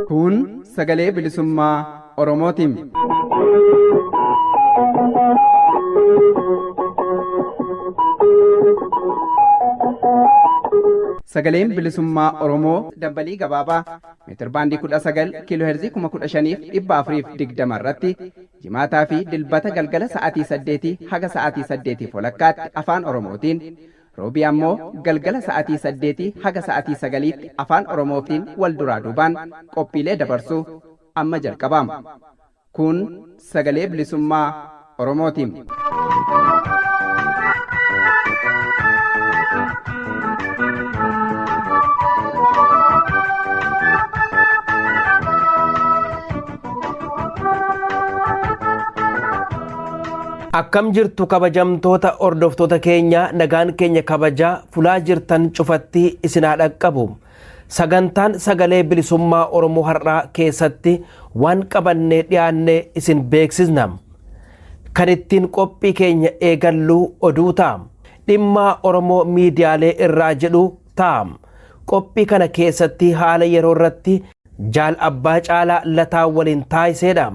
Kun sagalee bilisummaa Oromootiin. Sagaleen bilisummaa Oromoo dambalii gabaabaa meetirbaandii 19 kiiloo heerzii 15,420 irratti jimaataa fi dilbata galgala sa'aatii 8 haga sa'aatii 8 walakkaatti afaan Oromootiin roobii ammoo galgala sa'aatii 8 haga sa'aatii 9tti afaan Oromootiin wal duraa duubaan qophiilee dabarsuu amma jalqabama. Kun sagalee bilisummaa Oromootiin. Akkam jirtu kabajamtoota hordoftoota keenya, nagaan keenya kabajaa fulaa jirtan cufatti isin haa dhaqqabu. Sagantaan sagalee bilisummaa Oromoo har'aa keessatti waan qabannee dhiyaanne isin beeksisna. Kan ittiin qophii keenya eegallu oduu ta'a. Dhimma Oromoo miidiyaalee irraa jedhu ta'a. Qophii kana keessatti haala yeroo irratti Jaal Abbaa Caalaa Lataa waliin taasiseedha.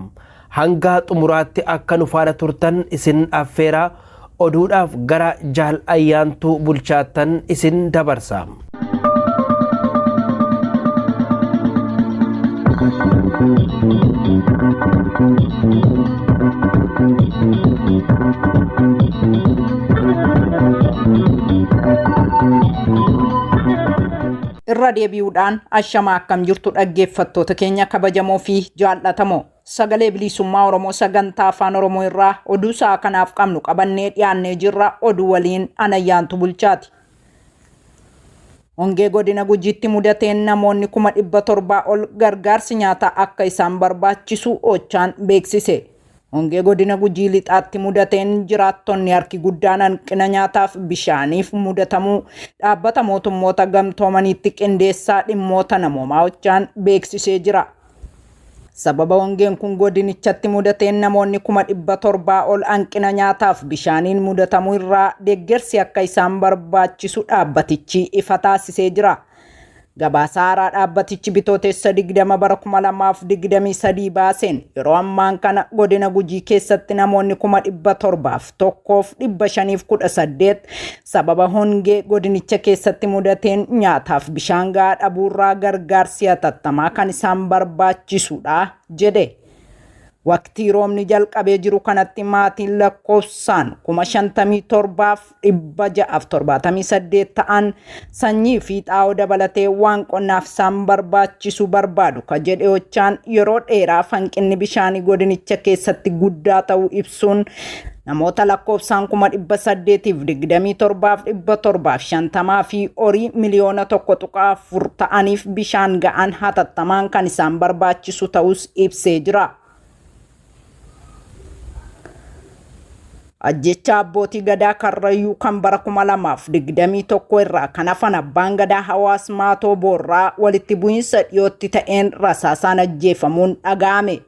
Hanga xumuraatti akka nu faana turtan isin affeeraa, oduudhaaf gara Jaal Ayyaantuu Bulchaattan isin dabarsa. Irra deebi'uudhaan ashama, akkam jirtu dhaggeeffattoota keenya kabajamoo fi jaallatamoo? Sagalee Bilisummaa Oromoo sagantaa Afaan Oromoo irraa oduu sa'a kanaaf qabnu qabannee dhiyaannee jirra. Oduu waliin Anayyaantu Bulchaati. Hongee godina Gujiitti mudateen namoonni 700,000 ol gargaarsi nyaataa akka isaan barbaachisu Ochaan beeksise. Hongee godina Gujii Lixaatti mudateen jiraattonni harki guddaan hanqina nyaataaf bishaaniif mudatamuu dhaabbata mootummoota gamtoomaniitti qindeessaa dhimmoota namoomaa Ochaan beeksisee jira. Sababa hongeen kun godinichatti mudateen namoonni 700,000 ol hanqina nyaataaf bishaaniin mudatamuu irraa deeggarsi akka isaan barbaachisu dhaabbatichi ifa taasisee jira. Gabaasa haaraa dhaabbatichi Bitootessa 20 bara 2023 baaseen yeroo ammaan kana godina Gujii keessatti namoonni 701,518 sababa hongee godinicha keessatti mudateen nyaataaf bishaan gahaa dhabuurraa gargaarsi hatattamaa kan isaan barbaachisudha jedhe. Waqtii roobni jalqabee jiru kanatti maatiin lakkoofsaan 57,678 ta'an sanyii fi xaa'oo dabalatee waan qonnaaf isaan barbaachisu barbaadu ka jedhe Ochaan, yeroo dheeraaf hanqinni bishaanii godinicha keessatti guddaa ta'uu ibsuun namoota lakkoofsaan 827,750 fi horii miliyoona 1.4 ta'aniif bishaan ga'aan hatattamaan kan isaan barbaachisu ta'us ibsee jira. Ajjeechaa abbootii gadaa Karrayyuu kan bara 2021 irraa kan hafan abbaan gadaa Hawaas Maatoo Boorraa walitti bu'iinsa dhiyootti ta'een rasaasaan ajjeefamuun dhaga'ame.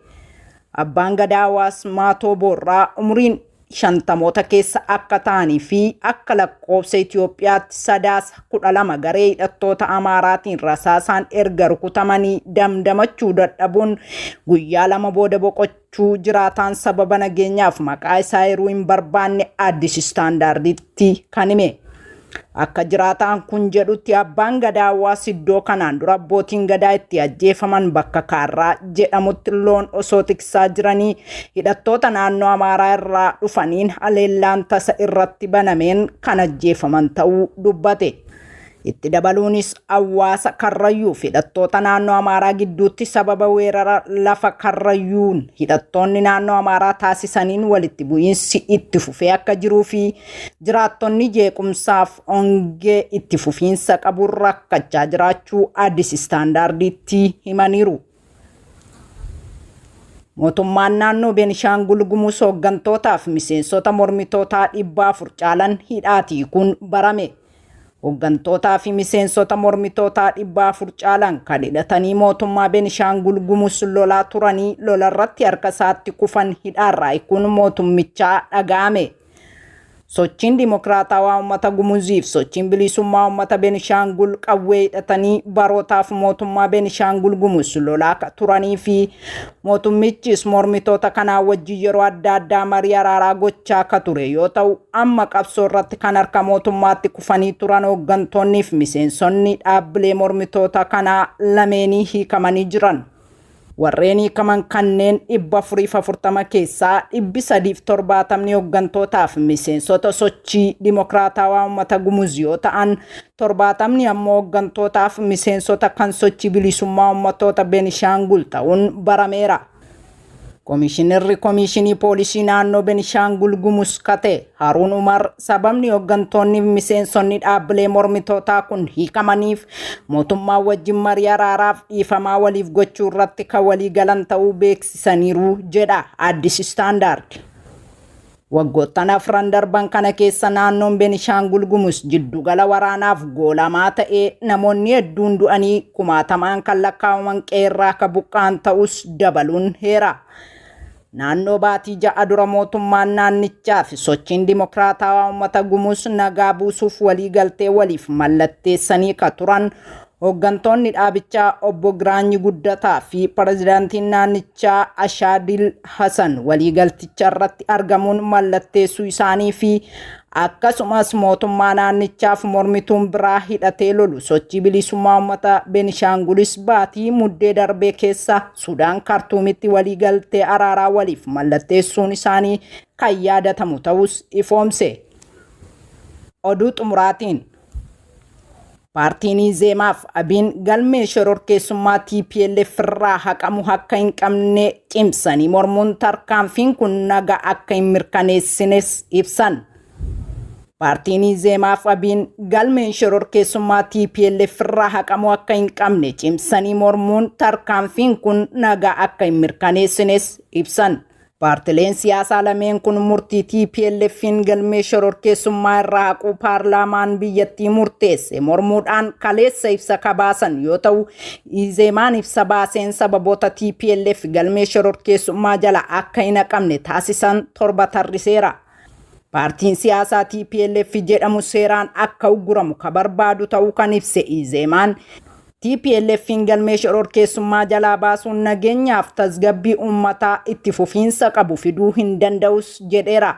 Abbaan gadaa Hawaas Maatoo Boorraa umriin shantamoota keessa akka ta'anii fi akka lakkoofsa Itoophiyaatti Sadaasa 12 garee hidhattoota Amaaraatiin rasaasaan erga rukutamanii damdamachuu dadhabuun guyyaa 2 booda boqochuu jiraataan sababa nageenyaaf maqaa isaa eeruu hin barbaanne Addis Standarditti kan hime. Akka jiraataan kun jedhutti, abbaan gadaa Hawaas iddoo kanaan dura abbootiin gadaa itti ajjeefaman bakka Kaarraa jedhamutti loon osoo tiksaa jiranii hidhattoota naannoo Amaaraa irraa dhufaniin haleellaan tasa irratti banameen kan ajjeefaman ta'uu dubbate. Itti dabaluunis hawaasa Karrayyuu fi hidhattoota naannoo Amaaraa gidduutti sababa weerara lafa Karrayyuun hidhattoonni naannoo Amaaraa taasisaniin walitti bu'iinsi itti fufee akka jiruu fi jiraattonni jeequmsaaf hongee itti fufiinsa qabuun rakkachaa jiraachuu Addis Standarditti himaniiru. Mootummaan naannoo Beenishaangul Gumuz hooggantootaa fi miseensota mormitootaa 400 caalan hidhaatii kun barame. Hooggantootaa fi miseensota mormitootaa 400 caalan kan hidhatanii mootummaa Beenishaangul Gumuz lolaa turanii lolarratti harka isaatti kufan hidhaarraa hiikuun mootummichaa dhaga'ame. Sochiin Dimokiraatawaa Uummata Gumuziif sochiin bilisummaa uummata Beenishaangul qawwee hidhatanii barootaaf mootummaa Beenishaangul Gumuz lolaa turanii fi mootummichis mormitoota kanaa wajjin yeroo adda addaa marii araaraa gochaa akka ture yoo ta'u, amma qabsoo irratti kan harka mootummaatti kufanii turan hooggantoonnii fi miseensonni dhaabbilee mormitoota kanaa lameenii hiikamanii jiran. Warreen hiikaman kanneen 440 keessaa 370 hooggantootaa fi miseensota sochii Dimokiraatawaa Uummata Gumuz yoo ta'an, 70 ammoo hooggantootaa fi miseensota kan sochii bilisummaa uummatoota Beenishaangul ta'uun barameera. Komishinarri Komishinii Poolisii Naannoo Beenishaangul Gumuz kate Haruun Umar sababni hooggantoonni fi miseensonni dhaabbilee mormitootaa kun hiikamaniif mootummaa wajjin marii araaraaf dhiifamaa waliif gochuu irratti kan walii galan ta'uu beeksisaniiru jedha Addis Standard. Waggoottan afran darban kana keessa naannoon Beenishaangul Gumuz jiddugala waraanaaf goolamaa ta'ee namoonni hedduun du'anii kumaatamaan kan lakkaa'aman qeerraa akka buqqa'an ta'us dabaluun heera. Naannoo baatii 6 dura mootummaan naannichaa fi sochiin Dimokiraatawaa Uummata Gumuz nagaa buusuuf walii galtee waliif mallatteessanii ka turan hooggantoonni dhaabichaa obbo Giraanyi Guddataa fi pirezidaantiin naannichaa Ashaadil Hasan waliigalticha irratti argamuun mallatteessuu isaanii fi akkasumas mootummaa naannichaaf mormituun biraa hidhatee lolu sochii bilisummaa uummata Beenishaangulis baatii muddee darbee keessa Sudaan Kaartuumitti waliigaltee araaraa waliif mallatteessuun isaanii kan yaadatamu ta'us ifoomse. Oduu xumuraatiin, paartiin Izeemaaf Abiin galmee shororkeessummaa TPLF irraa haqamu akka hin qabne cimsanii mormuun tarkaanfiin kun nagaa akka hin mirkaneessines ibsan. Paartiin Izeemaaf Abiin galmeen shororkeessummaa TPLF irraa haqamu akka hin qabne cimsanii mormuun tarkaanfiin kun nagaa akka hin mirkaneessines ibsan. Paartileen siyaasaa lameen kun murtii TPLF'n galmee shororkeessummaa irraa haquu paarlaamaan biyyattii murteesse mormuudhaan kaleessa ibsa kabaasan yoo ta'u, Izeemaan ibsa baaseen sababoota TPLF galmee shororkeessummaa jala akka hin haqamne taasisan 7 tarriseera. Paartiin siyaasaa TPLF jedhamu seeraan akka ugguramu ka barbaadu ta'uu kan ibse Izeemaan, TPLF'n galmee shororkeessummaa jalaa baasuun nageenyaaf tasgabbii uummataa itti fufiinsa qabu fiduu hin danda'us jedheera.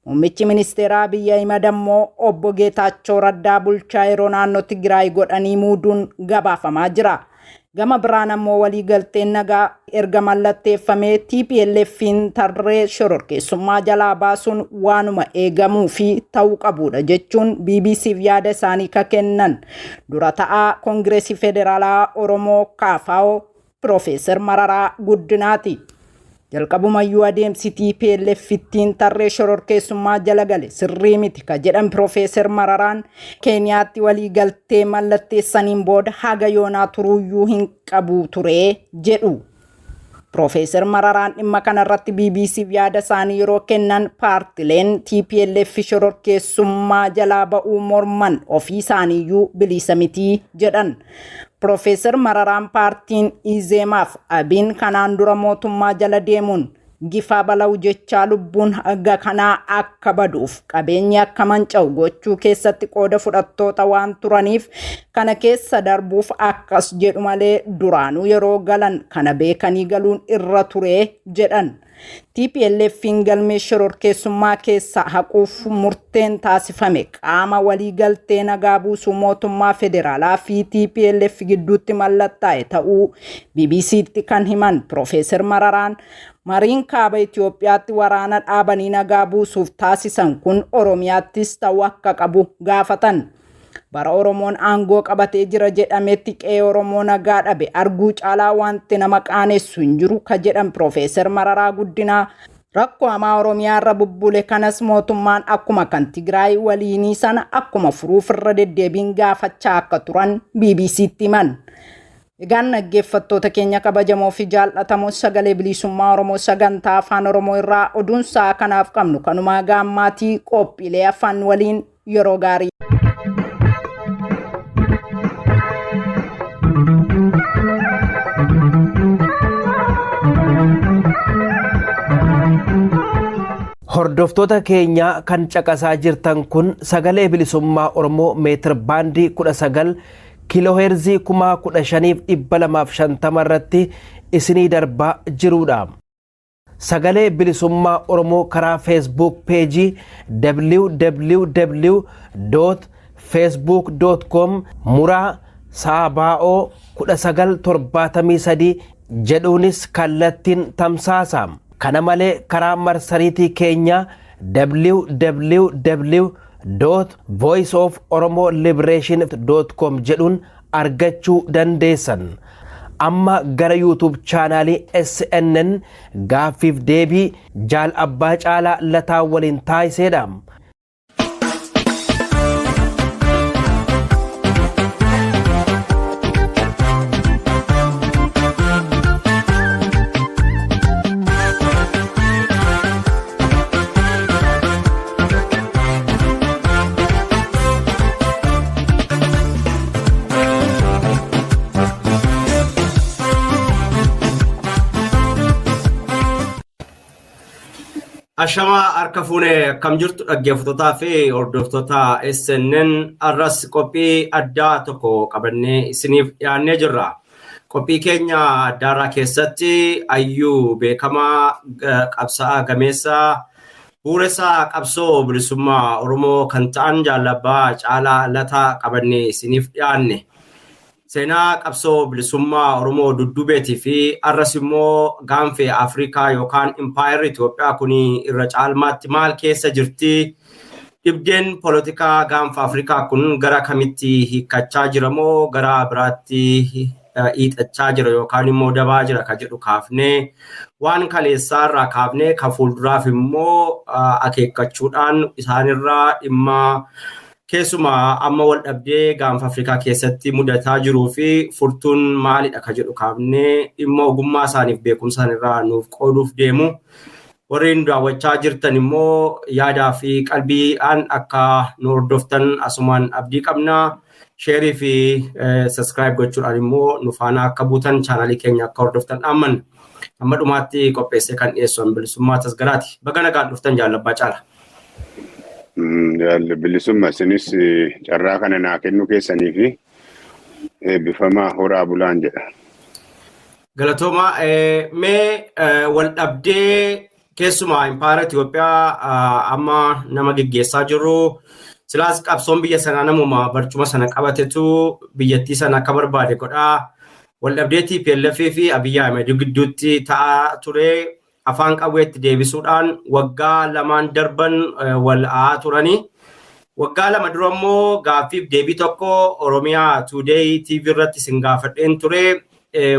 Muummichi ministeeraa biyya Ahimad ammoo obbo Geetaachoo Raddaa bulchaa yeroo naannoo Tigraay godhanii muuduun gabaafamaa jira. Gama biraan ammoo waliigalteen nagaa erga mallatteeffamee TPLF'n tarree shororkeessummaa jalaa baasuun waanuma eegamuu fi ta'uu qabudha jechuun BBCf yaada isaanii ka kennan dura ta'aa Koongireesii Federaalaa Oromoo KFO Piroofeesar Mararaa Guddinaati. Jalqabumayyuu adeemsi TPLF ittiin tarree shororkeessummaa jala gale sirrii miti ka jedhan Piroofeesar Mararaan, Keeniyaatti waliigaltee mallatteessaniin booda haga yoonaa turuuyyuu hin qabu ture jedhu. Piroofeesar Mararaan dhimma kanarratti BBCf yaada isaanii yeroo kennan, paartileen TPLF shororkeessummaa jalaa ba'uu morman ofii isaaniiyyuu bilisa mitii jedhan. Piroofeesar Mararaan paartiin Izeemaaf Abiin kanaan dura mootummaa jala deemuun gifaa bala'u jechaa lubbuun haga kanaa akka baduuf qabeenyi akka manca'u gochuu keessatti qooda fudhattoota waan turaniif kana keessa darbuuf akkas jedhu malee duraanuu yeroo galan kana beekanii galuun irra ture jedhan. TPLF'n galmee shororkeessummaa keessa haquuf murteen taasifame qaama waliigaltee nagaa buusuu mootummaa federaalaa fi TPLF gidduutti mallattaa'e ta'uu BBC'tti kan himan Piroofeesar Mararaan, mariin kaaba Itoophiyaatti waraana dhaabanii nagaa buusuuf taasisan kun Oromiyaattis ta'uu akka qabu gaafatan. Bara Oromoon aangoo qabatee jira jedhametti qe'ee Oromoo nagaa dhabe arguu caalaa wanti nama qaanessu hin jiru ka jedhan Piroofeesar Mararaa Guddinaa, rakkoo hamaa Oromiyaa irra bubbule kanas mootummaan akkuma kan Tigraay waliinii sana akkuma furuuf irra deddeebiin gaafachaa akka turan BBC'tti himan. Egaan dhaggeeffattoota keenya kabajamoo fi jaallatamoo, sagalee bilisummaa Oromoo sagantaa afaan Oromoo irraa oduun sa'a kanaaf qabnu kanumaa gaammaatii, qophiilee afaan waliin yeroo gaarii. Hordoftoota keenya kan caqasaa jirtan kun Sagalee Bilisummaa Oromoo meetir baandii 19 kiilooheerzii 15,250 irratti isinii darbaa jiruudha. Sagalee Bilisummaa Oromoo karaa Facebook peejii www.facebook.com muraa saabaa'oo 1973 jedhuunis kallattiin tamsaasa. Kana malee karaa marsariitii keenya www.voiceoforomoliberation.com jedhuun argachuu dandeessan. Amma gara YouTube chaanaalii SNN gaaffiif deebii Jaal Abbaa Caalaa Lataa waliin taasiseedha. Ashamaa harka fuune akkam jirtu dhaggeeffattootaa fi hordoftoota SNN har'as qophii addaa tokko qabannee isiniif dhiyaannee jirra. Qophii keenya addaarraa keessatti hayyuu beekamaa qabsaa'aa gameessa bu'uuressaa qabsoo bilisummaa Oromoo kan ta'an Jaal Abbaa Caalaa Lataa qabannee isiniif dhiyaanne. Seenaa qabsoo bilisummaa Oromoo duddubeetii fi har'as immoo gaanfee Afrikaa yookaan impaayerri Itoophiyaa kun irra caalmaatti maal keessa jirti? Dhibdeen polotikaa gaanfa Afrikaa kun gara kamitti hiikkachaa jira moo gara biraatti hiixachaa jira yookaan immoo dabaa jira ka jedhu kaafnee waan kaleessaa irraa kaafnee ka fuulduraaf immoo akeekkachuudhaan isaanirraa dhimma keessumaa amma wal dhabdee gaanfa Afrikaa keessatti mudataa jiruu fi furtuun maalidha ka jedhu kaafnee dhimma ogummaa isaaniif beekumsa isaaniirraa nuuf qooduuf deemu. Warri nu daawwachaa jirtan immoo yaadaa fi qalbiidhaan akka nu hordoftan asumaan abdii qabna. Sheerii fi sabiskiraayib gochuudhaan immoo nu faana akka buutan chaanaalii keenya akka hordoftan dhaammanna. Amma dhumaatti qopheessee kan dhiyeessu Bilisummaa Tasgaraati. Baga nagaan dhuftan Jaal Abbaa Caala. Jaal Bilisummaa isinis carraa kana naa kennuu keessanii fi eebbifamaa horaa bulaan jedha. Galatooma mee wal dhabdee keessumaa impaayera Itoophiyaa amma nama geggeessaa jiru silaas qabsoon biyya sanaa namuma barcuma sana qabatetu biyyattii sana akka barbaade godhaa. Wal dhabdee TPLF fi Abiyyi Ahmed gidduutti ta'aa ture. Afaan qawweetti deebisuudhaan waggaa lamaan darban wal a'aa turani. Waggaa lama dura immoo gaaffiif deebii tokko Oromiyaa Today TV irratti isin gaafadheen ture.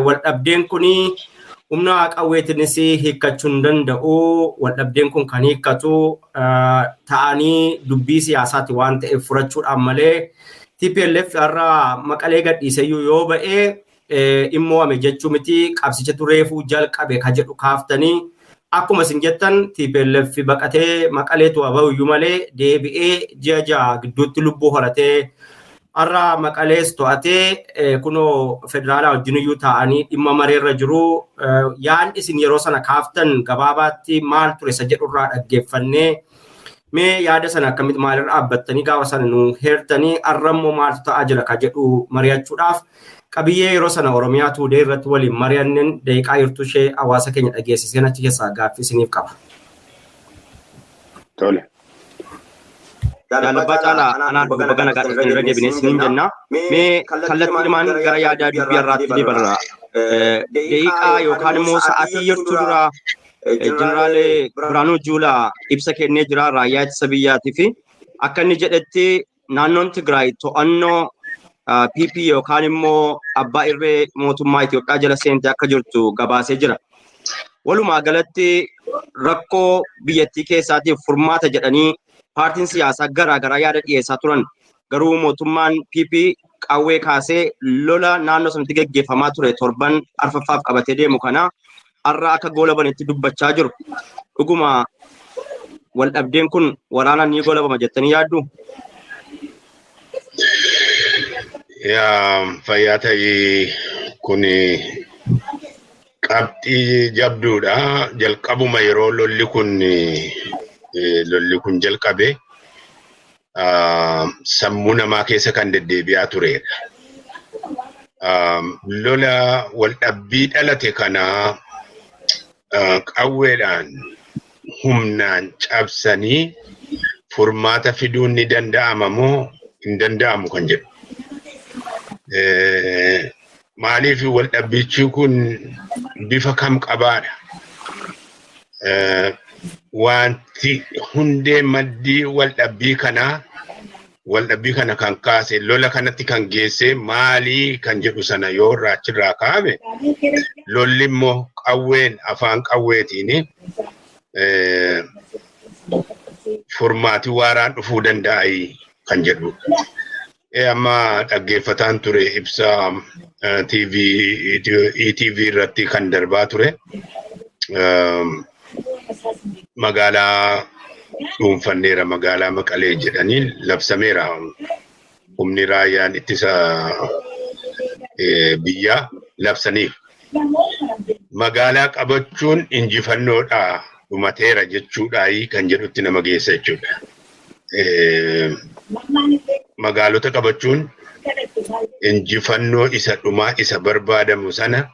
Wal dhabdeen kun humna qawweetiinis hiikkachuu hin danda'u. Wal dhabdeen kun kan hiikkatu ta'anii dubbii siyaasaati waan ta'eef furachuudhaan malee TPLF har'a Maqalee gadhiiseyyuu yoo ba'e dhimmo'ame jechuu miti qabsichatu reefuu jalqabe ka jedhu kaaftanii akkuma isin jettan TPLF baqatee Maqaleetu haa bahu iyyuu malee deebi'ee ji'a ja'a gidduutti lubbuu horatee har'a Maqalees to'atee kunoo federaalaa wajjin iyyuu taa'anii dhimma mareerra jiru. Yaadni isin yeroo sana kaaftan gabaabaatti maal ture isa jedhurraa dhaggeeffannee mee yaada sana akkamitti maalirra dhaabbattanii gaafa sana nu heertanii har'a immoo maaltu ta'aa jira ka jedhu mari'achuudhaaf qabiyyee yeroo sana Oromiyaa Tuudee irratti waliin mari'anneen daqiiqaa jirtu ishee hawaasa keenya dhageessiseen achi keessaa gaaffii isiniif qaba. Tole. Jaal Abbaa Caalaa anaa dhufu baga nagaa dhuftan irra deebinee isiniin jenna. Mee kallattiidhumaan gara yaada dubbii har'aatti dabarra. Daqiiqaa yookaan immoo sa'aatii yertuu dura Jeneraal Birhaanuu Juulaa ibsa kennee jira raayyaa ittisa biyyaatii fi akka inni jedhetti naannoon Tigraay to'annoo PP yookaan immoo abbaa irree mootummaa Itoophiyaa jala seentee akka jirtu gabaasee jira. Walumaa galatti rakkoo biyyattii keessaatiif furmaata jedhanii paartiin siyaasaa garaa garaa yaada dhiyeessaa turan. Garuu mootummaan PP qawwee kaasee lola naannoo sanatti geggeeffamaa ture torban arfaffaaf qabatee deemu kana har'a akka goolabanitti dubbachaa jiru. Dhuguma wal dhabdeen kun waraanaan ni goolabama jettanii yaaddu? Yaa fayyaa ta'ii kun qabxii jabduudha. Jalqabuma yeroo lolli kun Lolli kun jalqabe sammuu namaa keessa kan deddeebi'aa turedha. Lola waldhabbii dhalate kana qawweedhaan humnaan cabsanii furmaata fiduun ni danda'ama moo hin danda'amu kan jedhu. Maaliif waldhabbichi kun bifa kam qabaadha? Wanti hundee maddii waldhabbii kanaa, waldhabbii kana kan kaase, lola kanatti kan geesse maalii kan jedhu sana yoo irraa achirraa kaa'ame, lolli immoo qawween afaan qawweetiin furmaati waaraan dhufuu danda'a kan jedhu. Amma dhaggeeffataan ture ibsa TV ETV irratti kan darbaa ture. Magaalaa dhuunfanneera, magaalaa Maqalee jedhanii labsameera. Humni raayyaan ittisa biyyaa labsaniif. Magaalaa qabachuun injifannoodha, dhumateera jechuudhaayi kan jedhutti nama geessa jechuudha. Magaalota qabachuun injifannoo isa dhumaa isa barbaadamu sana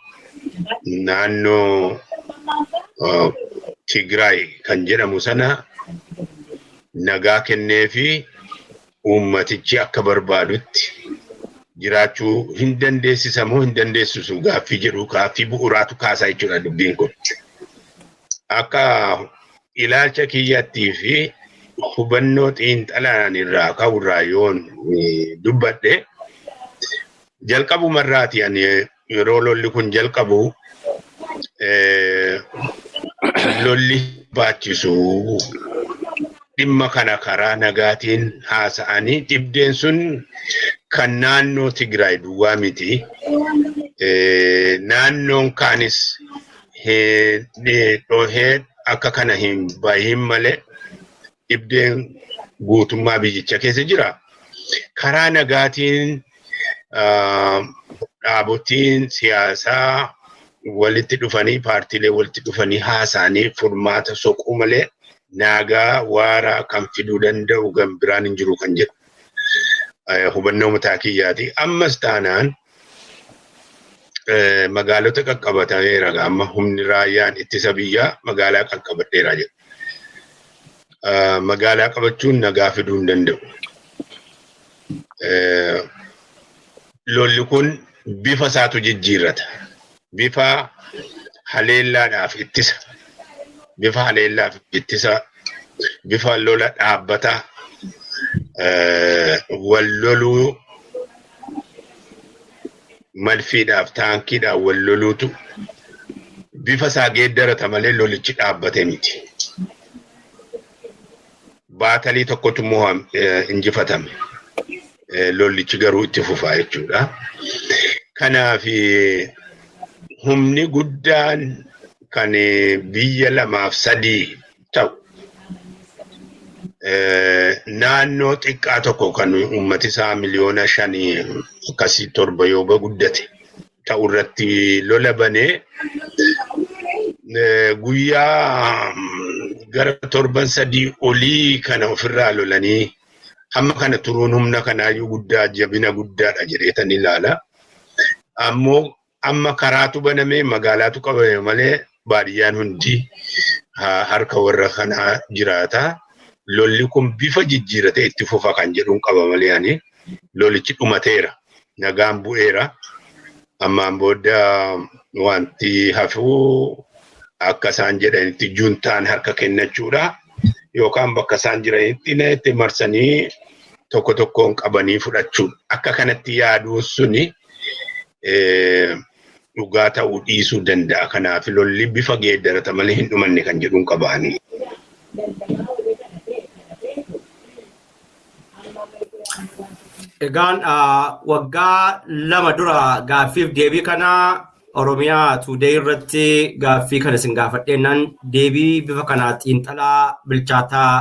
naannoo Tigraay kan jedhamu sana nagaa kennee fi uummatichi akka barbaadutti jiraachuu hin dandeessisa moo hin dandeessisu gaaffii jedhu, gaaffii bu'uuraatu kaasaa jechuudha dubbiin kun. Akka ilaalcha kiyyattii fi hubannoo xiinxalaan irraa ka'urraa yoon dubbadhe, jalqabumarraati ani yeroo lolli kun jalqabu lolli baachisu, dhimma kana karaa nagaatiin haasa'anii, dhibdeen sun kan naannoo Tigraay duwwaa miti. Naannoon kaanis dhohee akka kana hin bahin malee dhibdeen guutummaa biyyicha keessa jira. Karaa nagaatiin dhaabotiin siyaasaa walitti dhufanii, paartiilee walitti dhufanii haasa'anii furmaata soquu malee nagaa waaraa kan fiduu danda'u gan biraan hin jiru kan jedhu hubannoo mataa kiyyaati. Ammas taanaan magaalota qaqqabatameera, amma humni raayyaan ittisa biyyaa magaalaa qaqqabadheera jedhu. Magaalaa qabachuun nagaa fiduu hin danda'u. Lolli kun bifa isaatu jijjiirrata. Bifa haleellaadhaaf ittisa. Bifa haleellaaf ittisa. Bifa lola dhaabbataa. Wal loluu, malfiidhaaf taankiidhaaf wal loluutu bifa isaa geeddarata malee lolichi dhaabbate miti. Baatalii tokkotu immoo injifatame. Lollichi garuu itti fufaa jechuudha. Kanaaf humni guddaan kan biyya lamaaf sadii ta'u naannoo xiqqaa tokko kan uummati isaa miliyoona 5 akkasii 7 yoo guddate ta'u irratti lola banee guyyaa gara torban 3 olii kana ofirraa lolanii hamma kana turuun humna kanaayyuu guddaa, jabina guddaadha jedheetan ilaala. Ammoo amma karaatu banamee magaalaatu qabame malee baadiyyaan hundi harka warra kanaa jiraata. Lolli kun bifa jijjiiratee itti fufa kan jedhuun qaba malee ani lolichi dhumateera. Nagaan bu'eera. Ammaan booda wanti hafuu akka isaan jedhanitti juntaan harka kennachuudha. Yookaan bakka isaan jiranitti itti marsanii tokko tokkoon qabanii fudhachuudha. Akka kanatti yaaduun suni dhugaa ta'uu dhiisuu danda'a. Kanaaf lolli bifa geeddarata malee hin dhumanne kan jedhuun qabaani. Egaan waggaa 2 dura gaaffiif deebii kana Oromiyaa Today irratti gaaffii kana isin gaafadheennan deebii bifa kanaa xiinxalaa bilchaataa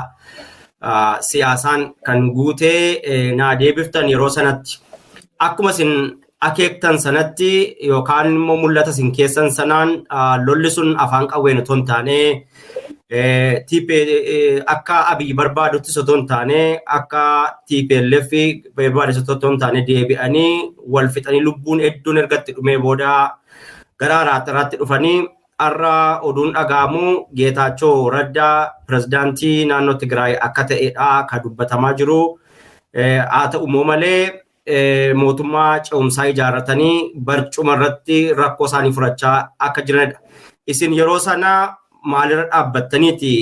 siyaasaan kan guutee naa deebiftan yeroo sanatti. Akkuma isin Akeektan sanatti yookaan immoo mul'ata isin keessan sanaan lolli sun afaan qawween otoo hin taane, akka Abiyyi barbaaduttis otoo hin taane, akka TPLF barbaadus otoo hin taane, deebi'anii wal fixanii lubbuun hedduun erga itti dhumee booda gara araaraatti dhufanii, har'a oduun dhaga'amu Geetaachoo Raddaa pirezidaantii naannoo Tigraay akka ta'edha kan dubbatamaa jiru. Haa ta'u immoo malee mootummaa ce'umsaa ijaarratanii barcuma irratti rakkoo isaanii furachaa akka jiranidha. Isin yeroo sana maalirra dhaabbattaniiti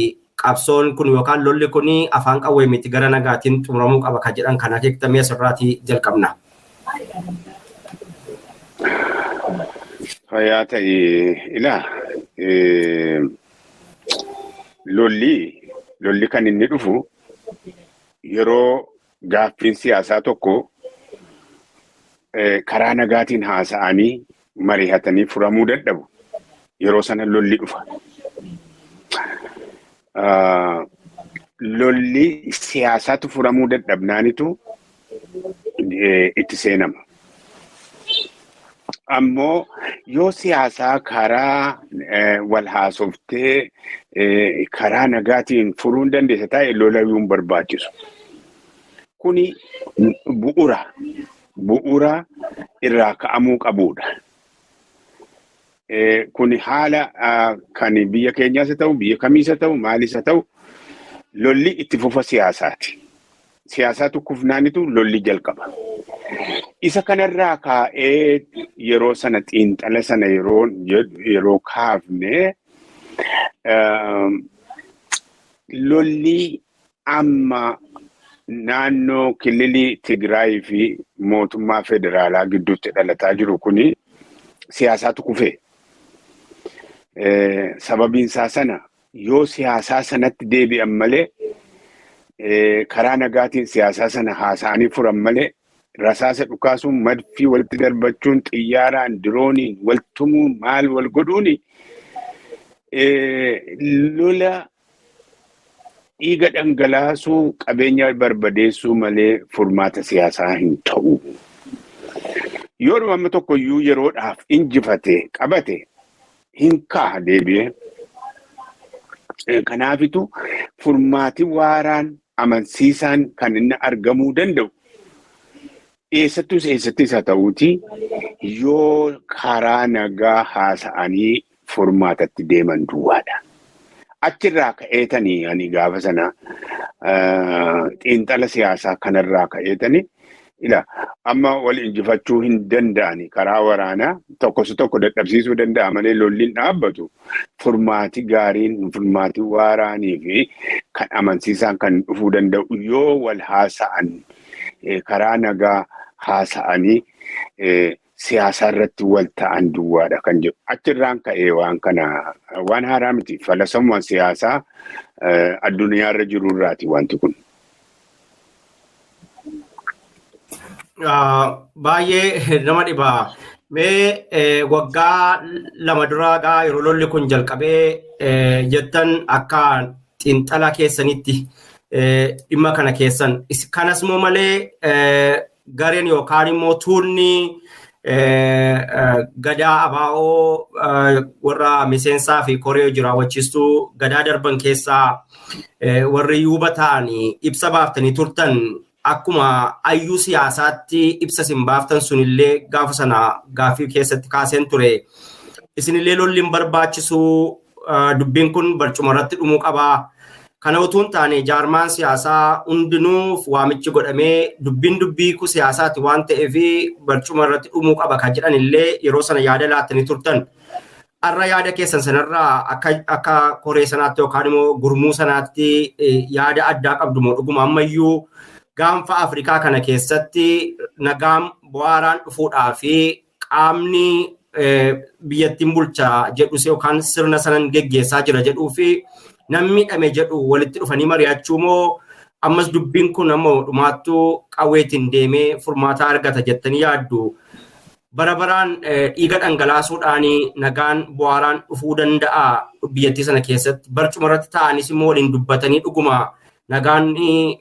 qabsoon kun yookaan lolli kun afaan qawwee miti, gara nagaatiin xumuramuu qaba kan jedhan kan akeektamee asirraatii jalqabna? Fayyaa ta'e. Ilaa, lolli kan inni dhufu yeroo gaaffiin siyaasaa tokko karaa nagaatiin haasa'anii mari'atanii furamuu dadhabu. Yeroo sana lolli dhufa. Lolli siyaasaatu furamuu dadhabnaanitu itti seenama. Ammoo yoo siyaasaa karaa wal haasoftee karaa nagaatiin furuu hin dandeessa ta'e, lola hin barbaachisu. Kuni bu'uura irraa ka'amuu qabudha. Kuni haala kan biyya keenyaas haa ta'u, biyya kamiis haa ta'u, maalis haa ta'u, lolli itti fufa siyaasaati. Siyaasaatu kufnaanitu lolli jalqaba. Isa kanarraa kaa'ee yeroo sana xiinxala sana yeroo kaafne, lolli amma naannoo kililii Tigraay fi mootummaa federaalaa gidduutti dhalataa jiru kuni siyaasaatu kufee. Sababiin isaa sana yoo siyaasaa sanatti deebi'an malee, karaa nagaatiin siyaasaa sana haasa'anii furan malee, rasaasa dhukaasuun, madfii walitti darbachuun, xiyyaaraan, dirooniin wal tumuun, maal wal godhuuni, lola dhiiga dhangalaasuu, qabeenya barbadeessuu malee furmaata siyaasaa hin ta'u. Yoo amma tokkoyyuu yeroodhaaf injifate qabate, hin ka'a deebi'ee. Kanaafitu furmaati waaraan amansiisaan kan inni argamuu danda'u eessattus eessattis haa ta'uuti, yoo karaa nagaa haasa'anii furmaatatti deeman duwwaadha. Achirraa ka'eetanii ani gaafa sana xiinxala siyaasaa kanarraa ka'eetanii, ila, amma wal injifachuu hin danda'ani, karaa waraanaa tokkos tokko dadhabsiisuu danda'a malee lolli hin dhaabbatu. Furmaati gaariin, furmaati waaraanii fi kan amansiisaan kan dhufuu danda'u yoo wal haasa'an, karaa nagaa haasa'anii siyaasa irratti wal ta'an duwwaadha kan jedhu. Achirraan ka'ee waan kana, waan haaraa miti. Falasamuma siyaasaa addunyaarra jirurraati wanti kun. Baay'ee nama dhiba. Mee waggaa 2 duraa gaa yeroo lolli kun jalqabee jettan, akka xiinxala keessanitti dhimma kana keessan kanas immoo malee gareen yookaan immoo tuunni gadaa abaa'oo warra miseensaa fi koree jiraawwachiistuu gadaa darban keessaa warri yuuba ta'an ibsa baaftanii turtan. Akkuma ayyuu siyaasaatti ibsa isin baaftan sunillee gaafa sana gaaffii keessatti kaaseen ture. Isinillee lolli hin barbaachisu, dubbiin kun barcuma irratti dhumuu qabaa. Kana utuu hin taane jaarmaan siyaasaa hundinuuf waamichi godhamee dubbiin dubbii siyaasaati waan ta'eef barcuma irratti dhumuu qaba kan jedhan illee yeroo sana yaada laattanii turtan. Har'a yaada keessan sanarraa akka koree sanaatti yookaan immoo gurmuu sanaatti yaada addaa qabdu moo, dhuguma ammayyuu gaanfa Afrikaa kana keessatti nagaan bu'aaraan dhufuudhaa fi qaamni biyyattiin bulchaa jedhus yookaan sirna sanan geggeessaa jira jedhuu fi namni miidhame jedhu walitti dhufanii mari'achuu moo, ammas dubbiin kun ammoo dhumaattuu qawweetiin deemee furmaata argata jettanii yaaddu? Bara baraan dhiiga dhangalaasuudhaan nagaan bu'aaraan dhufuu danda'a biyyattii sana keessatti? Barcuma irratti taa'anis immoo waliin dubbatanii dhuguma Nagaan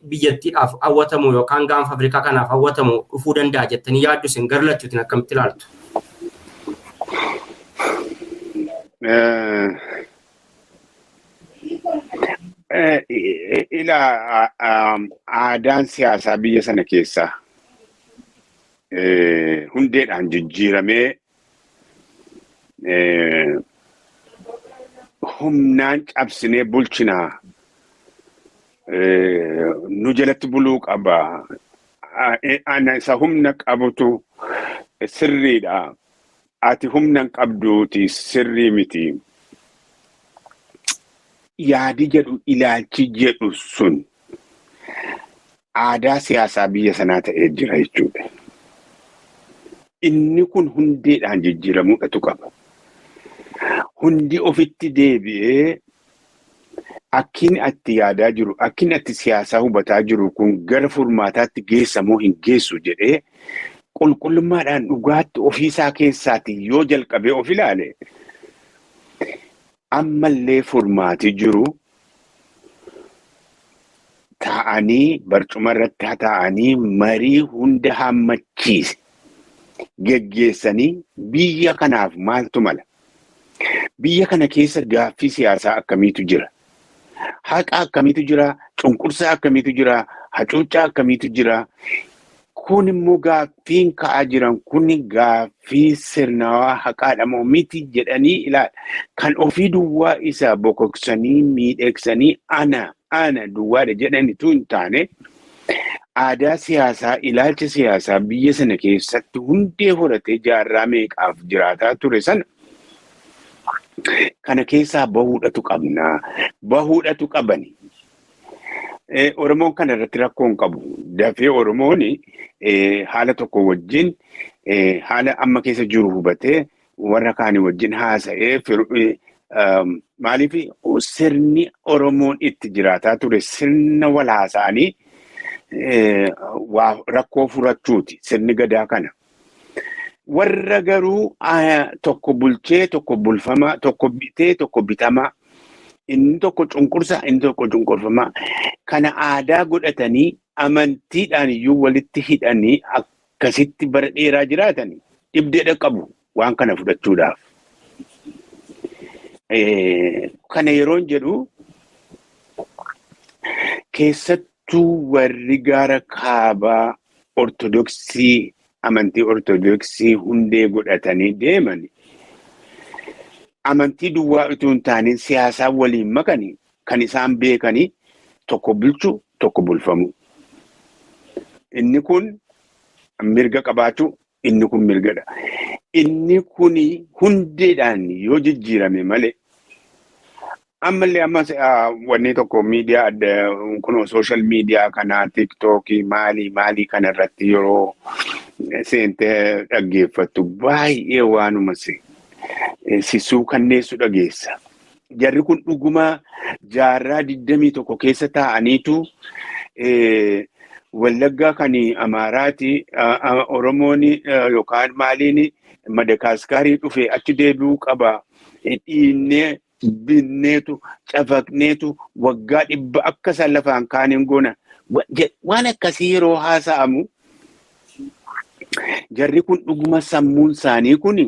biyyattiidhaaf hawwatamu yookaan gaanfa Afrikaa kanaaf hawwatamu dhufuu danda'a jettanii yaaddu isin gara lachuutiin akkamitti ilaaltu? Ilaa, aadaan siyaasaa biyya sana keessaa hundeedhaan jijjiiramee humnaan cabsinee bulchinaa, nu jalatti buluu qaba. Ana isa humna qabutu sirriidha. Ati humna hin qabduuti sirrii miti. Yaadi jedhu, ilaalchi jedhu sun aadaa siyaasaa biyya sanaa ta'ee jira jechuudha. Inni kun hundeedhaan jijjiiramuudhatu qaba. Hundi ofitti deebi'ee akkin atti yaadaa jiru, akkin atti siyaasaa hubataa jiru kun gara furmaataatti geessa moo hin geessu jedhee qulqullummaadhaan dhugaatti ofiisaa keessaati yoo jalqabee of ilaale, ammallee furmaati jiru taa'anii barcuma irratti taa'anii marii hunda hammachiise geggeessanii biyya kanaaf maaltu mala? Biyya kana keessa gaaffii siyaasaa akkamiitu jira? Haqa akkamiitu jira? Cunqursaa akkamiitu jira? Hacuuccaa akkamiitu jira? Kun immoo gaaffiin ka'aa jiran kun gaaffii sirnawaa haqaadha moo miti jedhanii ilaala. Kan ofii duwwaa isa bokoksanii miidheeksanii ana ana duwwaadha jedhanitu hin taane, aadaa siyaasaa, ilaalcha siyaasaa biyya sana keessatti hundee horatee jaarraa meeqaaf jiraataa ture sana kana keessaa bahuudhatu qabna. Bahuudhatu qabani. Oromoon kana irratti rakkoo hin qabu. Dafee Oromoon haala tokko wajjin, haala amma keessa jiru hubatee, warra kaanii wajjin haasa'ee, maaliif sirni Oromoon itti jiraataa ture sirna wal haasa'anii waa rakkoo furachuuti, sirni gadaa kana. Warra garuu tokko bulchee tokko bulfamaa, tokko bitee tokko bitamaa, inni tokko cunqursaa, inni tokko cunqurfamaa, kana aadaa godhatanii amantiidhaan iyyuu walitti hidhanii akkasitti bara dheeraa jiraatanii dhibdeedha qabu waan kana fudhachuudhaaf. Kana yeroon jedhu, keessattuu warri gara kaabaa Ortodoksii, amantii Ortodoksii hundee godhatanii deeman, amantii duwwaa utuu hin taane siyaasaa waliin makanii kan isaan beekanii tokko bulchu, tokko bulfamu. Inni kun mirga qabaachuu, inni kun mirgadha. Inni kun hundeedhaan yoo jijjiirame malee, ammallee ammas wanni tokko miidiyaa adda kun social media kanaa, TikTokii maalii maalii kana irratti yeroo seentee dhaggeeffattu baay'ee waanuma si suukanneessu dhageessa. Jarri kun dhuguma jaarraa 21 keessa taa'aniitu Wallaggaa kan Amaaraati, Oromoon yookaan maaliin Madakaaskaarii dhufe achi deebi'uu qaba. Dhiinnee binneetu cafaqneetu waggaa 100 akka isaan lafaan kaaniin goona. Waan akkasii yeroo haasa'amu, jarri kun dhuguma sammuun isaanii kun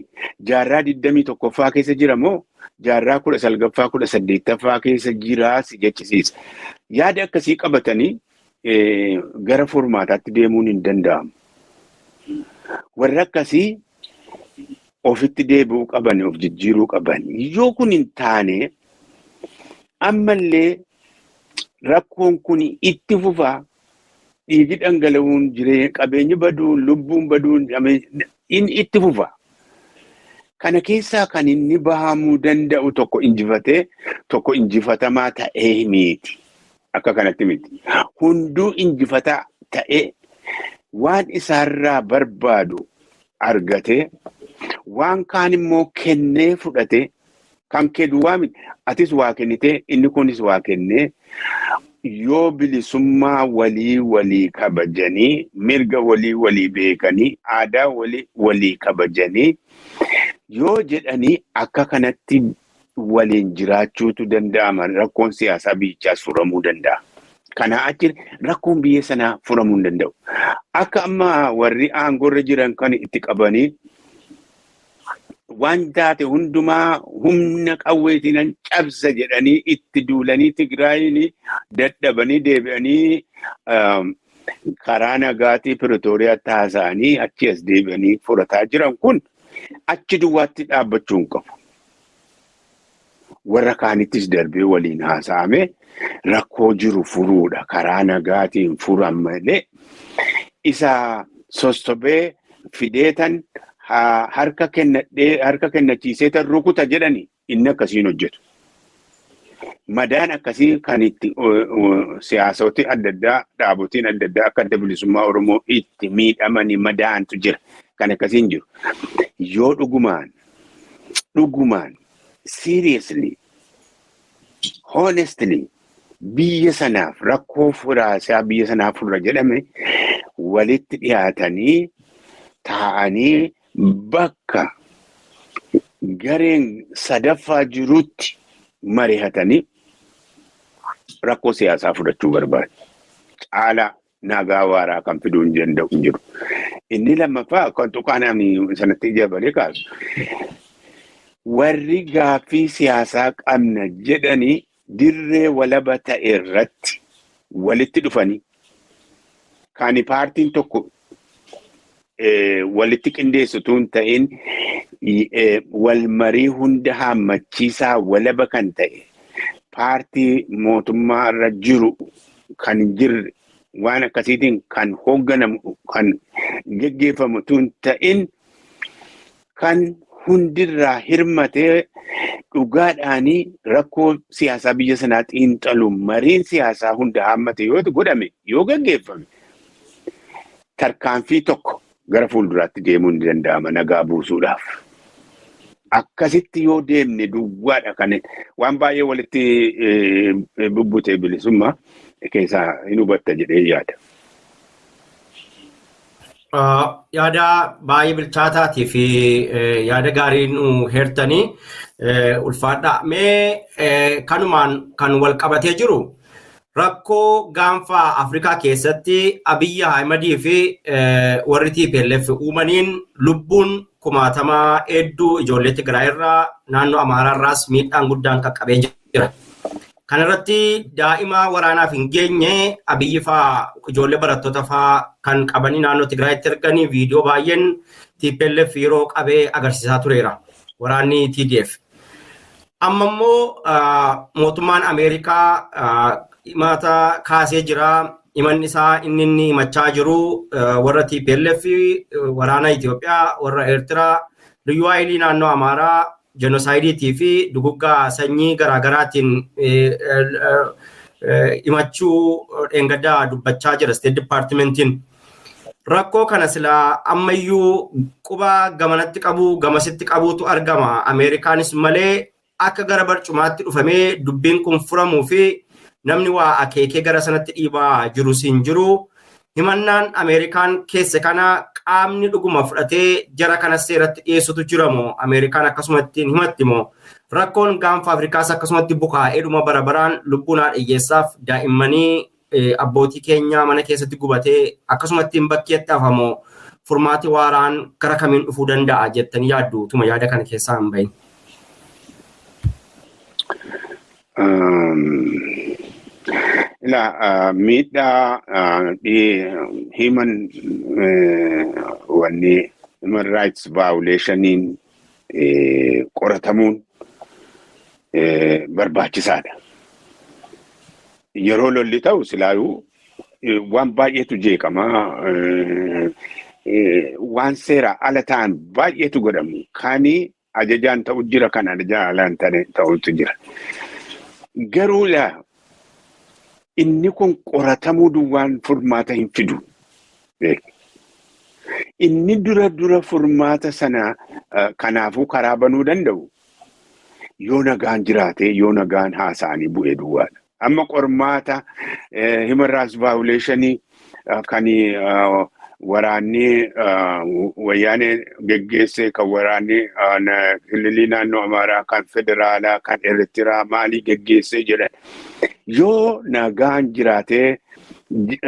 jaarraa 21ffaa keessa jira moo jaarraa 19ffaa, 18ffaa keessa jiraa si jechisiisa. Yaada akkasii qabatanii gara furmaataatti deemuun hin danda'amu. Warri akkasii ofitti deebi'uu qaban, of jijjiiruu qaban. Yoo kun hin taane, ammallee rakkoon kun itti fufaa, dhiigi dhangala'uun, jireenya qabeenyi baduun, lubbuun baduun inni itti fufa. Kana keessaa kan inni bahamuu danda'u tokko injifatee tokko injifatamaa ta'ee miti. Akka kanatti miti. Hunduu injifataa ta'ee waan isaarraa barbaadu argatee, waan kaan immoo kennee fudhatee, kan kee duwwaa miti. Atis waa kennitee, inni kunis waa kennee, yoo bilisummaa walii walii kabajanii, mirga walii walii beekanii, aadaa walii walii kabajanii yoo jedhanii akka kanatti waliin jiraachuutu danda'ama, rakkoon siyaasaa biyyichaas furamuu danda'a. Kanaa achi rakkoon biyya sanaa furamuu hin danda'u. Akka amma warri aangoorra jiran kan itti qabanii waan taate hundumaa humna qawweetiin cabsa jedhanii itti duulanii Tigraayin dadhabanii deebi'anii karaa nagaatii Piretooriyaatti haasa'anii achi as deebi'anii furataa jiran kun achi duwwaatti dhaabbachuu hin qabu. Warra kaanittis darbee waliin haasa'ame rakkoo jiru furuudha. Karaa nagaatiin furan malee isa sossobee fideetan harka kennadhee harka kennachiiseetan rukuta jedhani inni akkasiin hojjetu. Madaan akkasii kan itti siyaasoti adda addaa, dhaabotiin adda addaa akka Adda Bilisummaa Oromoo itti miidhamanii madaantu jira. Kan akkasiin jiru. Yoo dhugumaan seriously, honestly biyya sanaaf rakkoo furaasaa biyya sanaaf furra jedhame, walitti dhiyaatanii taa'anii bakka gareen sadaffaa jirutti mari'atanii rakkoo siyaasaa fudhachuu barbaadu. Caalaa nagaa waaraa kan fiduu hin danda'u hin jiru. Inni lammaffaa kan tuqaan ani sanatti jabalee kaasu. Warri gaaffii siyaasaa qabna jedhanii dirree walaba ta'e irratti walitti dhufanii kan paartiin tokko walitti qindeessitu hin ta'in, wal marii hunda haammachiisaa walaba kan ta'e, paartii mootummaa irra jiru kan hin jirre, waan akkasiitiin kan hoogganamu kan geggeeffamu tun ta'in, kan hundirraa hirmatee dhugaadhaanii rakkoo siyaasaa biyya sanaa xiinxalu, mariin siyaasaa hunda haammate yoo godhame, yoo geggeeffame, tarkaanfii tokko gara fuulduraatti deemuun ni danda'ama nagaa buusuudhaaf. Akkasitti yoo deemne duwwaadha kan waan baay'ee walitti bubbutee bilisummaa keessaa hin hubatta jedhee yaada. Yaada baay'ee bilchaataatii fi yaada gaarii nu heertanii ulfaadha. Mee kanumaan kan wal qabatee jiru, rakkoo gaanfa Afrikaa keessatti Abiyyi Ahmadii fi warri TPLF uumaniin lubbuun kumaatamaa hedduu ijoollee Tigraay irraa, naannoo Amaaraa irraas miidhaan guddaan qaqqabee jira. Kanarratti daa'ima waraanaaf hin geenye Abiyyi faa ijoollee barattoota faa kan qabanii naannoo Tigraayitti erganii viidiyoo baay'een TPLF yeroo qabee agarsiisaa tureera. Waraanni TDF. Amma immoo mootummaan Ameerikaa himata kaasee jira. Himanni isaa inni himachaa jiru warra TPLF, waraana Itoophiyaa, warra Eertiraa, liyyuu haayilii naannoo Amaaraa jenosaayidiitii fi duguggaa sanyii garaagaraatiin himachuu dheengaddaa dubbachaa jira State Departmentiin. Rakkoo kana silaa ammayyuu quba gamanatti qabu gamasitti qabuutu argama. Ameerikaanis malee akka gara barcumaatti dhufamee dubbiin kun furamuu fi namni waa akeekee gara sanatti dhiibaa jirus hin jiru. Himannaan Ameerikaan keessa kana qaamni dhuguma fudhatee jara kana seeratti dhiyeessutu jira moo Ameerikaan akkasumatti himatti moo rakkoon gaanfa Afrikaas akkasumatti bukaa'ee dhuma bara baraan lubbuun haadha hiyyeessaaf daa'immanii abbootii keenyaa mana keessatti gubatee akkasumatti hin bakkeetti hafamoo furmaati waaraan gara kamiin dhufuu danda'a jettanii yaaddu, tuma yaada kana keessaa hin bahin? Ilaa, miidhaa human wanni human rights violationiin qoratamuun barbaachisaadha. Yeroo lolli ta'u silaayuu waan baay'eetu jeeqama. Waan seera ala ta'an baay'eetu godhamu. Kani ajajaan ta'u jira, kan ajajaan ala hin taane ta'utu jira. Garuu laa inni kun qoratamuu duwwaan furmaata hin fidu. Inni dura dura furmaata sana kanaafuu karaa banuu danda'u yoo nagaan jiraate, yoo nagaan haasa'anii bu'ee duwwaadha. Amma qormaata human rights violationii kan Waraanni Wayyaanee geggeessee, kan waraanni kililii naannoo Amaaraa, kan federaalaa, kan Eertiraa maalii geggeessee jedhan. Yoo nagaan jiraatee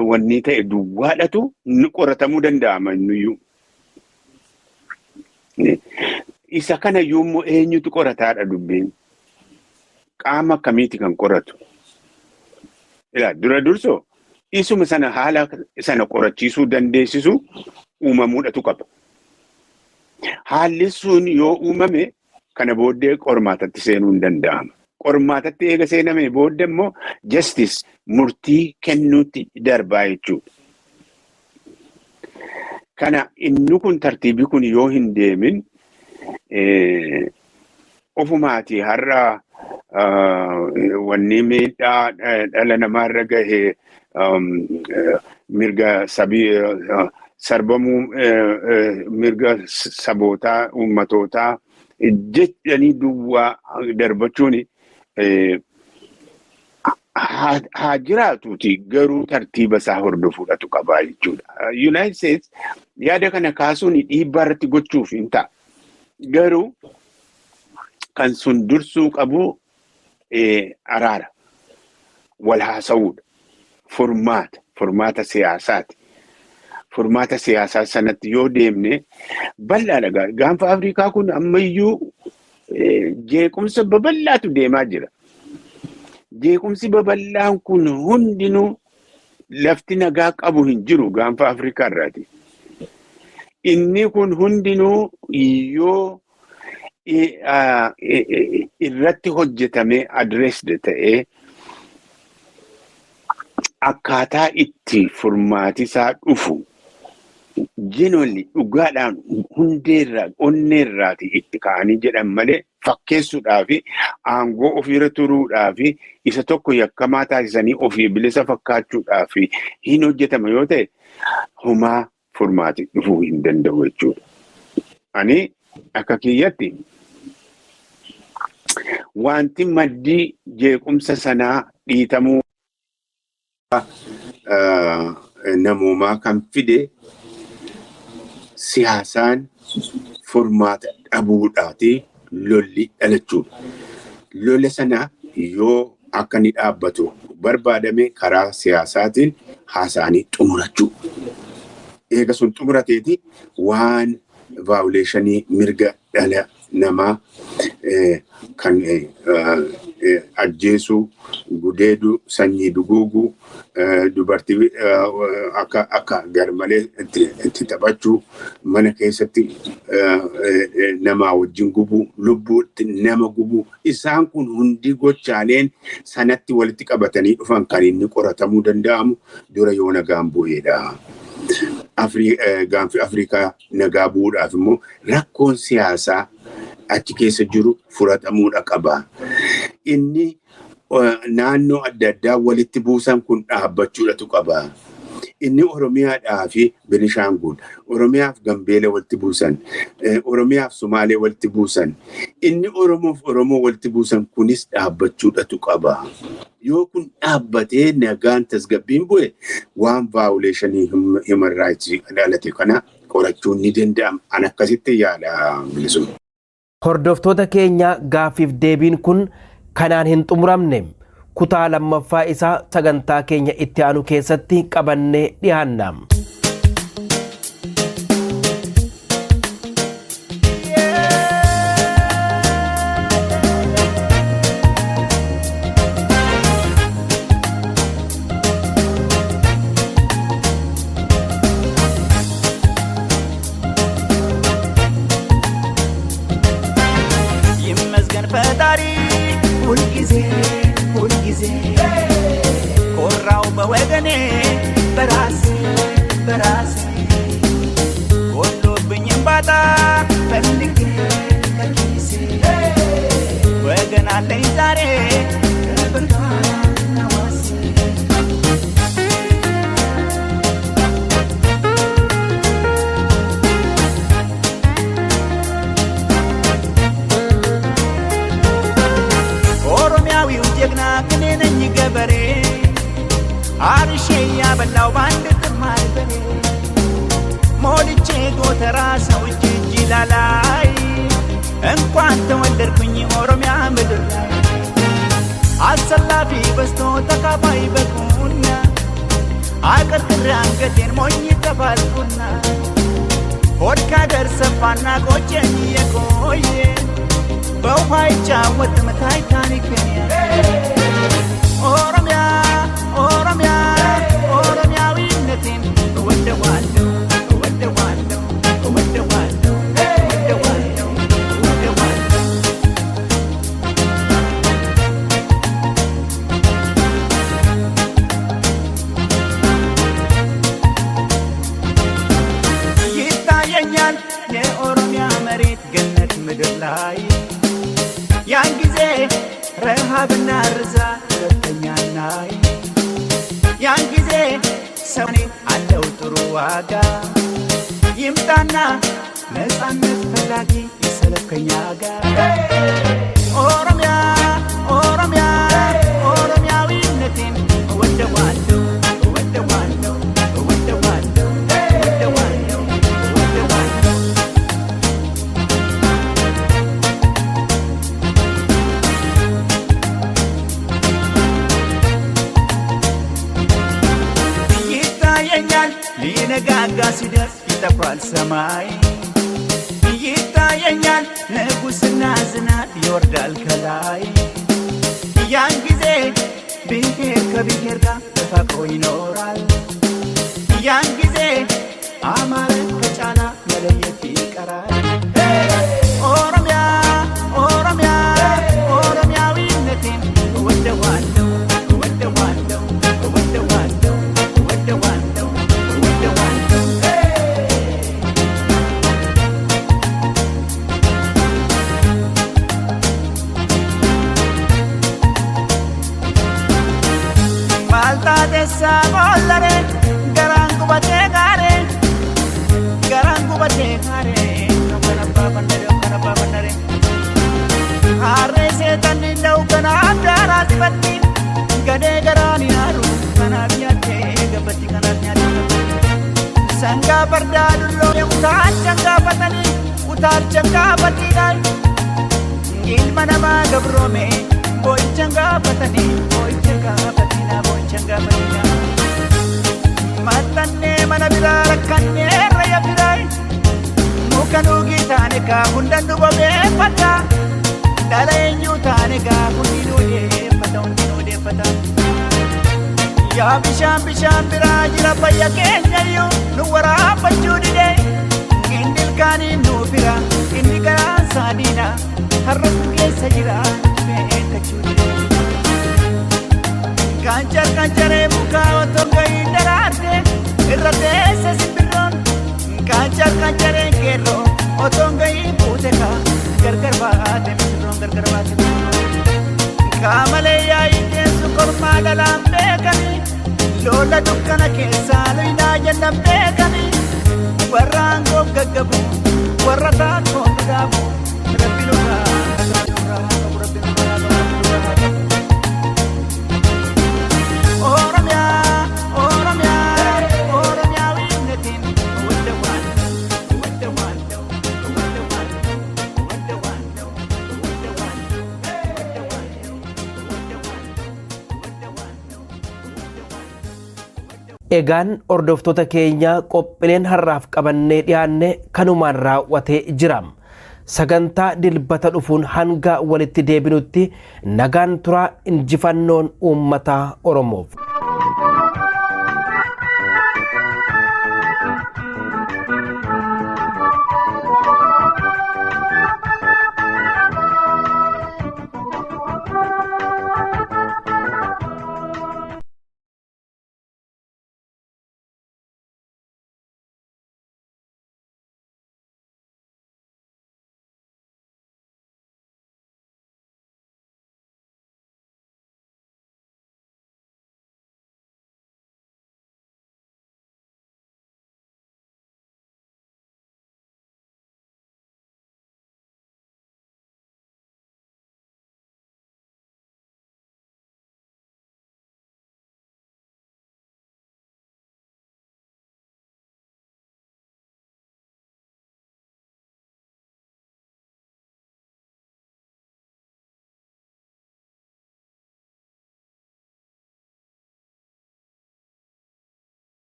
wanni ta'e duwwaadhatu qoratamuu danda'ama innuyyuu. Isa kana immoo eenyutu qorataadha dubbiin? Qaama akkamiiti kan qoratu? Dura dursoo isuma sana haala sana qorachiisuu dandeessisu uumamuudhatu qaba. Haalli sun yoo uumame kana booddee qormaatatti seenuu hin danda'ama. Qormaatatti eega seename booddee immoo justice, murtii kennuutti darbaa jechuudha. Kana inni kun tartiibii kun yoo hin deemin, ofumaati har'a wanni miidhaa dhala namaarra gahe, mirga sabii sarbamuu, mirga sabootaa, uummatootaa jedhanii duwwaa darbachuun haa jiraatuuti, garuu tartiiba isaa hordofuudhatu qabaa jechuudha. United States yaada kana kaasuun dhiibbaa irratti gochuuf hin ta'a. Garuu kan sun dursuu qabu araara, wal haasa'uudha, furmaata siyaasaati. Furmaata siyaasaa sanatti yoo deemne bal'aadha. Gaanfa Afrikaa kun ammayyuu jeequmsa babal'aatu deemaa jira. Jeequmsi babal'aan kun hundinuu lafti nagaa qabu hin jiru gaanfa Afrikaa irraati. Inni kun hundinuu yoo irratti hojjetamee, addressed ta'ee, akkaataa itti furmaati isaa dhufu genuinely, dhugaadhaan, hundeerraa onneerraati itti ka'anii jedhan malee, fakkeessuudhaa fi aangoo ofiirra turuudhaa fi isa tokko yakkamaa taasisanii ofii bilisa fakkaachuudhaa fi hin hojjetama yoo ta'e, homaa furmaati dhufuu hin danda'u jechuudha. Ani akka kiyyatti wanti maddii jeequmsa sanaa dhiitamuu namoomaa kan fide siyaasaan furmaata dhabuudhaati lolli dhalachuudha. Lola sana yoo akka inni dhaabbatu barbaadame, karaa siyaasaatiin haasa'anii xumurachuu. Eega sun xumurateeti waan violation mirga dhala namaa kan ajjeesuu, gudeeduu, sanyii duguuguu, dubartii akka garmalee itti taphachuu, mana keessatti namaa wajjin gubuu, lubbuutti nama gubuu, isaan kun hundi gochaaleen sanatti walitti qabatanii dhufan kan inni qoratamuu danda'amu dura yoo nagaan bu'eedha. Gaanfi Afrikaa nagaa bu'uudhaaf immoo rakkoon siyaasaa achi keessa jiru furatamuudha qaba. Inni naannoo adda addaa walitti buusan kun dhaabbachuudhatu qaba. Inni Oromiyaadhaa fi Benishaangul, Oromiyaaf Gambeela walitti buusan, Oromiyaaf Sumaalee walitti buusan, inni Oromoof Oromoo walitti buusan kunis dhaabbachuudhatu qaba. Yoo kun dhaabbatee nagaan tasgabbiin bu'e, waan violation human rights dhalate kana qorachuun ni danda'ama. An akkasitti yaada, Bilisummaa. Hordoftoota keenya, gaaffiif deebiin kun kanaan hin xumuramne. Kutaa lammaffaa isaa sagantaa keenya itti aanu keessatti qabannee dhiyaanna. ይመስገን ፈጣሪ ሁልጊዜ ሁልጊዜ፣ ኮራው በወገኔ በራሴ በራሴ፣ ጎሎብኝም ባጣ ፈልጌ ከኪሴ፣ ወገን አለኝ ዛሬ ከብርሃን ዋሴ። ኦሮሚያዊው ጀግና እኔ ነኝ ገበሬ፣ አርሼ ያበላው በአንድ ጥማድ በሬ። ጎተራ ሰው እጅ እጅ ይላላይ እንኳን ተወለድኩኝ ኦሮሚያ ምድር ላይ አሰላፊ በዝቶ ተካፋይ በቁና አቀርቅሬ አንገቴን ሞኝ ተባልኩና ሆድ ካገር ሰፋና ቆጨኝ የቆየ በውሃ አይጫወትም ታይታኒክን ኦሮሚያ ኦሮሚያ ኦሮሚያዊነቴን እወደዋለሁ እወደዋለሁ እወደዋለሁ እወደዋለሁ እወደዋለሁ። ይታየኛል የኦሮሚያ መሬት ገነት ምድር ላይ ያን ጊዜ ረሃብና ርዛ ሁለተኛናይ ያን ጊዜ ሰኔ አለው ጥሩ ዋጋ ይምጣና ነፃነት ፈላጊ ይሰለፍ ከኛ ጋር። ኦሮሚያ ኦሮሚያ ኦሮሚያዊነቴን እወደዋለሁ እወደዋለሁ እወደዋለሁ እወደዋለሁ እወደዋለሁ። ይታየኛል ሊነጋጋ ሲደርስ ይጠፋል ሰማይ ይታየኛል ንጉስና ዝናብ ይወርዳል ከላይ ያን ጊዜ ብሔር ከብሔር ጋር ተፋቅሮ ይኖራል ያን ጊዜ አማረ ከጫላ መለየት ይቀራል። ኦሮሚያ ኦሮሚያ ኦሮሚያዊነቴን እወደዋለሁ እወደዋለሁ እወደዋለሁ እወደዋለሁ እወደዋለሁ። Maaltaatessa bollare garaan gubatee gaare garaan gubatee gaare kana baafannare kana baafannare harree seetanni dha'u kanaaf daaraa sifatti gadee garaan yaaru kanaaf nyaattee gabbatti kanaaf nyaattee gabbatti sangaa fardaa dulloo utaalchan gaafatanii utaalchan gaafatiidhaan ilma namaa gabroome boo'ichan gaafatanii boo'icha gaafatina boo'ichan gaafatina maxxannee mana biraa rakkannee rayya biraay muka nuugii taane kaa hundan nu bobeeffata dhala eenyuu taane kaa hundi nu deeffata hundi nu deeffata yaa bishaan bishaan biraa jira fayya keenyayyuu nu waraabbachuu dide inni ilkaaniin nuu fira inni garaan isaa diina har'a nu keessa jira beekachuu dide Kancar kancaree mukaa otoo gahiin daraarte irra teesse simbirroon kancar kancaree qeerroo otoo gahiin buute kaa gargar baate misirroon gargar baate misirroon qaamalee yaa'ii teessu kormaa dhalaan beekanii lola dukkana keessaa luynaa jennan beekanii warra aangoof gaggabu warra taakkoon nu dhaabu rabbi nurraa nurraa haa qabu rabbi nurraa haa qabu rabbi nurraa haa qabu. ኦሮሚያ ኦሮሚያ ኦሮሚያዊነቴን እወደዋለሁ እወደዋለሁ እወደዋለሁ እወደዋለሁ እወደዋለሁ እወደዋለሁ እወደዋለሁ እወደዋለሁ። Egaan hordoftoota keenya qophiileen har'aaf qabannee dhiyaanne kanumaan raawwatee jira. Sagantaa dilbata dhufuun hanga walitti deebinutti nagaan turaa injifannoon uummata Oromoof.